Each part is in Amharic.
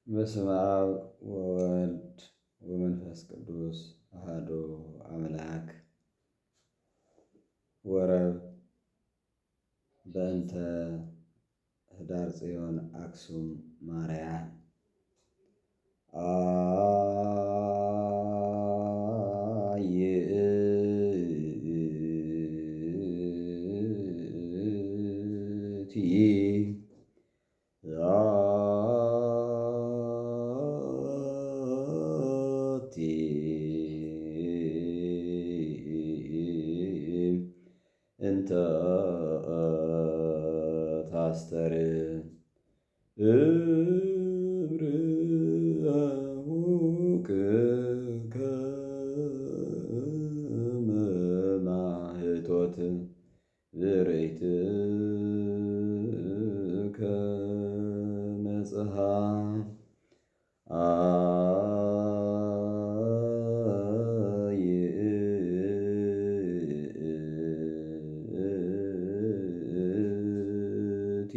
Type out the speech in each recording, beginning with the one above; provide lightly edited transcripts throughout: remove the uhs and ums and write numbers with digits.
በስመ አብ ወወልድ ወመንፈስ ቅዱስ አሐዱ አምላክ። ወረብ በእንተ ህዳር ጽዮን አክሱም ማርያም። አይእቲ ዛቲ እንተ ታስተርኅ እምርሑቅ ከመ ማኅቶት ብርይት ከመ ፀሐይ። አይእቲ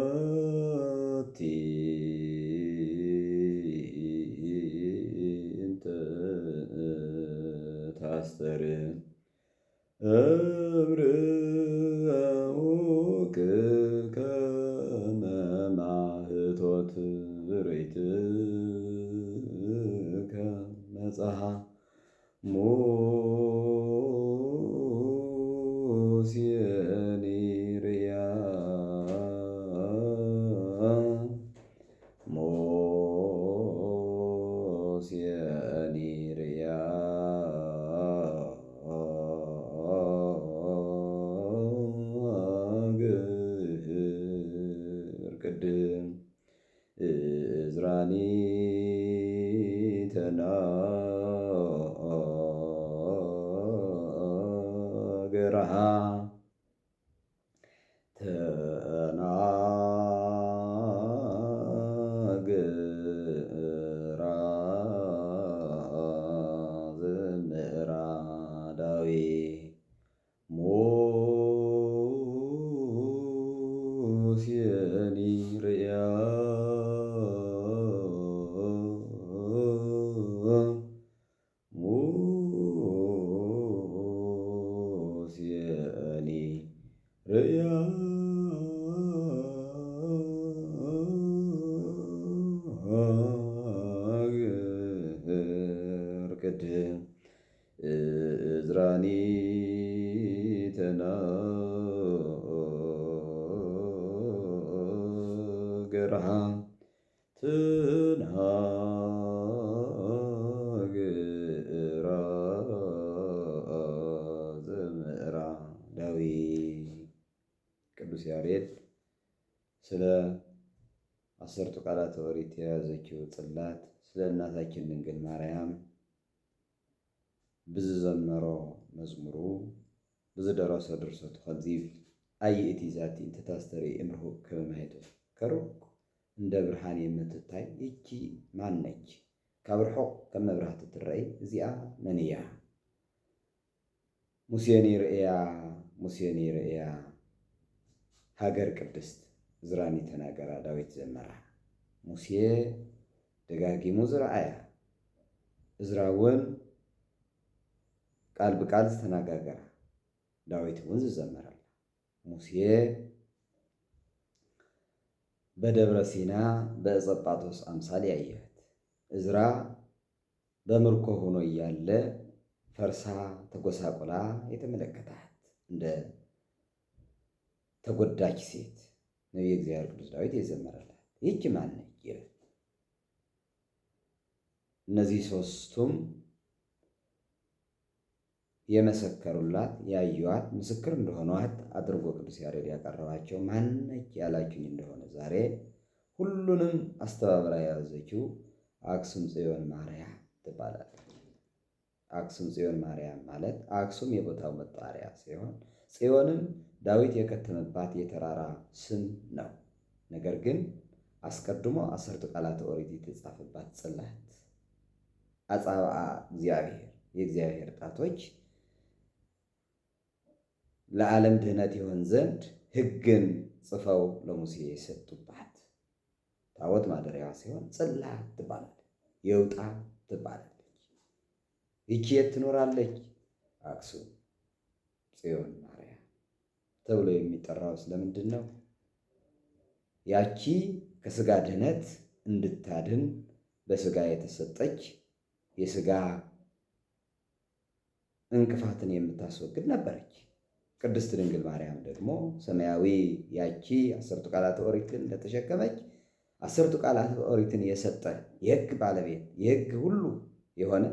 ዛቲ እንተ ታስተርኅ እምርሑቅ ከመ ማኅቶት ብርይት ከመ ፀሐይ። ሙሴኒ ርእያ ሙሴኒ ርእያ ግር ቅድም እዝራኒ ተናገረሃ ተናገራ ዘምዕራዳዊ ሙሴኒ ርእያ ሙሴኒ ርእያ ግር ቅድም እዝራኒ ተናገርሃ ትናገራ ዘምዕራዳዊ። ቅዱስ ያሬድ ስለ አስርቱ ቃላተ ኦሪት የያዘችው ጽላት ስለ እናታችን ድንግል ማርያም ብዝዘመሮ መዝሙሩ ብዝደረሶ ድርሰቱ ከምዚ ይብል። አይእቲ ዛቲ እንተ ታስተርኢ እምርሑቅ ከመ ማኅቶት፣ ከሩቅ እንደ ብርሃን የምትታይ ይቺ ማን ነች? ካብ ርሑቕ ከም መብራህቲ እትረአይ እዚኣ መን እያ? ሙሴኒ ርእያ ሙሴኒ ርእያ ሃገር ቅድስት እዝራኒ ተናገራ ዳዊት ዘመራ። ሙሴ ደጋጊሙ ዝረኣያ፣ እዝራ እውን ቃል ብቃል ዝተነጋገራ፣ ዳዊት እውን ዝዘመረላ። ሙሴ በደብረ ሲና በዕፀ ጳጦስ አምሳል ያያት፣ እዝራ በምርኮ ሆኖ እያለ ፈርሳ ተጎሳቆላ የተመለከታት እንደ ተጎዳች ሴት ነቢየ እግዚአብሔር ቅዱስ ዳዊት የዘመረላት ይህች ማን ነች ይላል። እነዚህ ሦስቱም የመሰከሩላት ያዩዋት ምስክር እንደሆኗት አድርጎ ቅዱስ ያሬድ ያቀረባቸው ማነች ያላችሁኝ እንደሆነ ዛሬ ሁሉንም አስተባብራ የያዘችው አክሱም ጽዮን ማርያም ትባላለች። አክሱም ጽዮን ማርያም ማለት አክሱም የቦታው መጣሪያ ሲሆን ጽዮንም ዳዊት የከተመባት የተራራ ስም ነው። ነገር ግን አስቀድሞ አስርቱ ቃላተ ኦሪት የተጻፈባት ጽላት አጻብዓ እግዚአብሔር የእግዚአብሔር ጣቶች ለዓለም ድኅነት ይሆን ዘንድ ሕግን ጽፈው ለሙሴ የሰጡባት ታቦት ማደሪያዋ ሲሆን ጽላት ትባላለች፣ የውጣ ትባላለች። ይቺ የት ትኖራለች? አክሱም ጽዮን ማርያም ተብሎ የሚጠራው ስለምንድን ነው? ያቺ ከስጋ ድህነት እንድታድን በስጋ የተሰጠች የስጋ እንቅፋትን የምታስወግድ ነበረች። ቅድስት ድንግል ማርያም ደግሞ ሰማያዊ ያቺ አስርቱ ቃላት ኦሪትን እንደተሸከመች አስርቱ ቃላት ኦሪትን የሰጠ የሕግ ባለቤት የሕግ ሁሉ የሆነ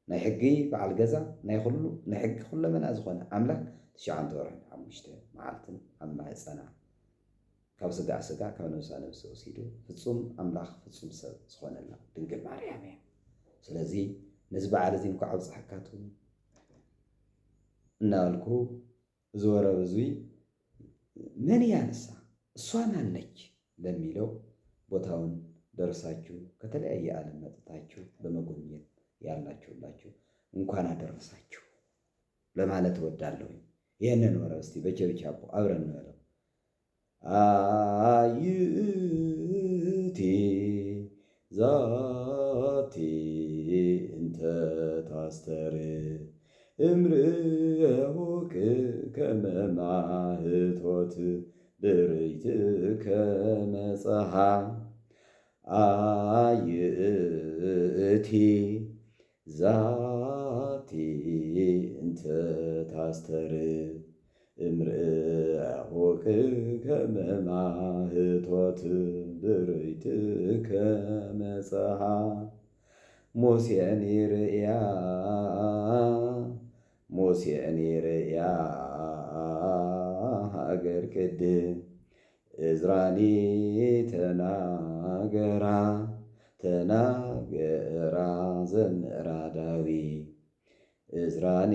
ናይ ሕጊ በዓል ገዛ ናይ ኩሉ ናይ ሕጊ ኩለመና ዝኾነ ኣምላክ 9 ወርሕን 5 መዓልትን ኣብ ማህፀና ካብ ስጋ ስጋ ካብ ነብሳ ነብሲ ወሲዱ ፍጹም ኣምላኽ ፍጹም ሰብ ዝኾነላ ድንግል ማርያም እያ። ስለዚ ነዚ በዓል እዚ እንኳዕ ኣብፅሐካትኩም እናበልኩ እዚ ወረብ እዙይ መን እያ ንሳ እሷ ማነች ለሚለው ቦታውን ደርሳችሁ ከተለያየ ዓለም መጥታችሁ በመጎብኘት ያላችሁላችሁ እንኳን አደረሳችሁ ለማለት እወዳለሁ። ይህንን ወረብ እስቲ በቸብቻቦ አብረን እንበለው። አይእቲ ዛቲ እንተ ታስተርኢ እምርሑቅ ከመ ማኅቶት ብርይት ከመ ፀሓይ አይእቲ ዛቲ እንተ ታስተርኢ እምርሑቅ ከመ ማኅቶት ብርይት ከመ ፀሓይ ሙሴኒ ርእያ ሙሴኒ ርእያ ሃገር ቅድም እዝራኒ ተናገራ ተናገራ ዘምራ ዳዊት እዝራኒ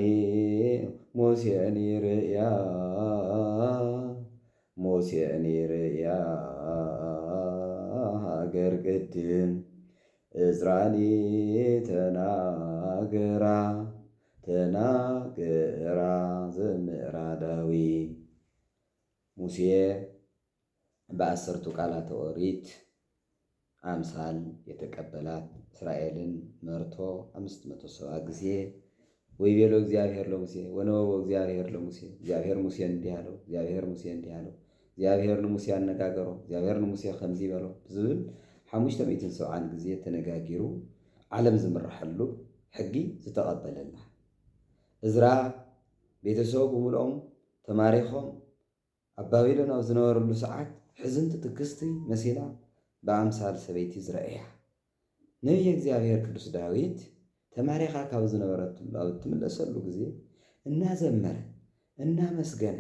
ሙሴኒ ርእያ ሙሴኒ ርእያ ሃገር ቅድም እዝራኒ ተናገራ ተናገራ ዘምራ ዳዊት። ሙሴ በአስርቱ ቃላተ ኦሪት አምሳል የተቀበላት እስራኤልን መርቶ 570 ጊዜ ወይቤሎ እግዚአብሔር ለሙሴ ወነበቦ እግዚአብሔር ለሙሴ እግዚአብሔር ሙሴን እንዲህ አለው፣ እግዚአብሔር ሙሴ እንዲህ አለው፣ እግዚአብሔር ንሙሴ አነጋገሮ፣ እግዚአብሔር ንሙሴ ከምዚ በሎ ዝብል 570 ግዜ ተነጋጊሩ ዓለም ዝምርሐሉ ሕጊ ዝተቐበለላ እዝራ ቤተሰቡ ብምልኦም ተማሪኾም ኣብ ባቢሎን ኣብ ዝነበረሉ ሰዓት ሕዝንቲ ትክስቲ መሲላ ብኣምሳል ሰበይቲ ዝረአያ ነቢየ እግዚኣብሔር ቅዱስ ዳዊት ተማሪኻ ካብ ዝነበረትሉ ኣብ እትምለሰሉ ግዜ እናዘመረ እናመስገነ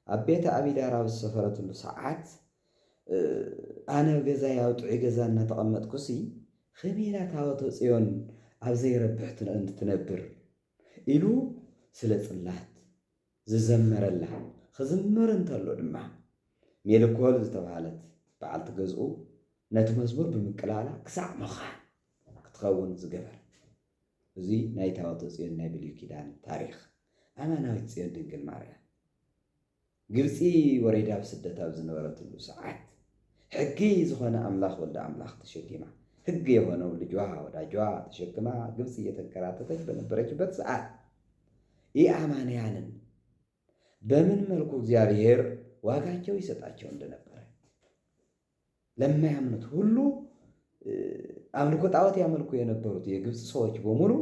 ኣብ ቤተ ኣቢዳር ኣብ ዝሰፈረትሉ ሰዓት ኣነ ገዛይ ኣብ ጥዑይ ገዛ እናተቐመጥኩሲ ከመይ ኢላ ታቦተ ጽዮን ኣብ ዘይረብሕ ትነብር ኢሉ ስለ ጽላት ዝዘመረላ ክዝምር እንተሎ ድማ ሜልኮል ዝተብሃለት በዓልቲ ገዝኡ ነቲ መዝሙር ብምቅላላ ክሳዕ መኻን ክትኸውን ዝገበረ እዚ ናይ ታቦተ ጽዮን ናይ ብሉይ ኪዳን ታሪኽ ኣማናዊት ጽዮን ድንግል ማርያም ግብፂ ወሪዳ ኣብ ስደት ኣብ ዝነበረትሉ ሰዓት ሕጊ ዝኾነ ኣምላኽ ወልደ ኣምላኽ ተሸኪማ ሕግ የሆነው ልጇ ወዳጇ ተሸክማ ግብፅ እየተንከራተተች በነበረችበት ሰዓት ኢአማንያንን በምን መልኩ እግዚአብሔር ዋጋቸው ይሰጣቸው እንደነበረ ለማያምኑት ሁሉ ኣምልኮ ጣዖት ያመልኩ የነበሩት የግብፅ ሰዎች በሙሉ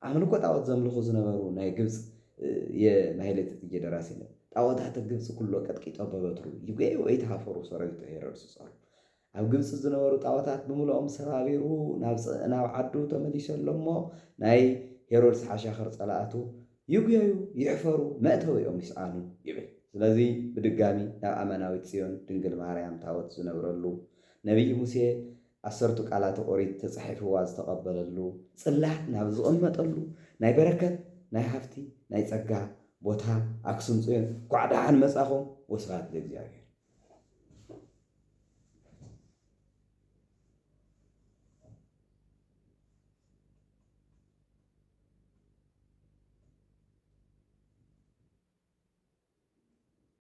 ኣምልኮ ጣዖት ዘምልኹ ዝነበሩ ናይ ግብፅ የማሕሌተ ጽጌ ደራሲ ጣዖታት ግብፅ ኩሎ ቀጥቂጦ በበትሩ ይጉየ ወኢተሃፈሩ ሰራዊተ ሄሮድስ ጸሩ ኣብ ግብፂ ዝነበሩ ጣዖታት ብምልኦም ሰባቢሩ ናብ ዓዱ ተመሊሱ ኣሎ እሞ ናይ ሄሮድስ ሓሻኽር ፀላእቱ ይጉየዩ ይሕፈሩ መእተዊኦም ይስኣኑ ይብል። ስለዚ ብድጋሚ ናብ ኣማናዊት ጽዮን ድንግል ማርያም ታቦት ዝነብረሉ ነቢይ ሙሴ ዓሰርቱ ቃላተ ኦሪት ተጻሒፍዋ ዝተቐበለሉ ጽላት ናብ ዝቕመጠሉ ናይ በረከት ናይ ሃፍቲ ናይ ጸጋ ቦታ ኣክሱም ጽዮን እንኳዕ ደሓን መጻኹም ወስብሐት ለእግዚአብሔር።